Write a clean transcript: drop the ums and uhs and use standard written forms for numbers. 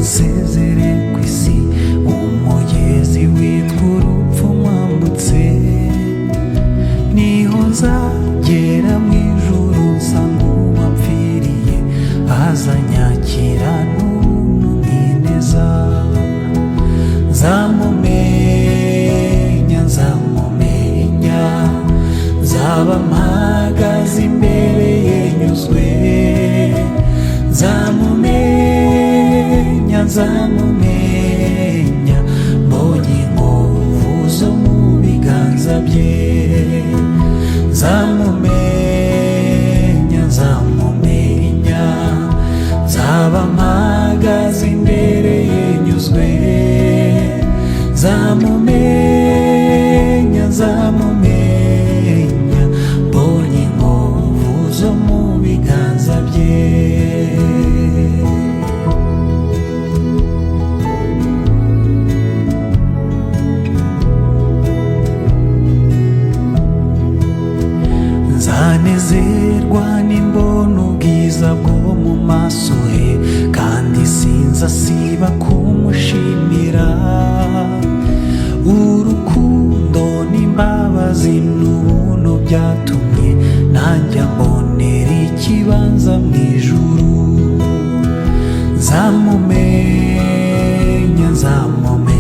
Nsezere ku isi, umugezi witwa urupfu mwambutse, niho nzagera mu ijuru nsanga uwampfiriye, azanyakira n'ubuntu n'ineza. Nzamumenya, nzamumenya, nzaba mpagaze imbere ye nyuzwe. Nzamumenya, nzamumenya, mbonye inkovu zo mu biganza bye. Nzamumenya, nzamumenya, nzaba mpagaze imbere ye nyuzwe. Nzamumenya, nzamumenya, mbonye inkovu zo mu biganza bye. Nzanezerwa nimbona ubwiza bwo mu maso he, kandi sinzasiba kumushimira. Urukundo n'imbabazi n'ubuntu byatumye nanjye mbonera ikibanza mu ijuru. Nzamumenya, nzamumenya.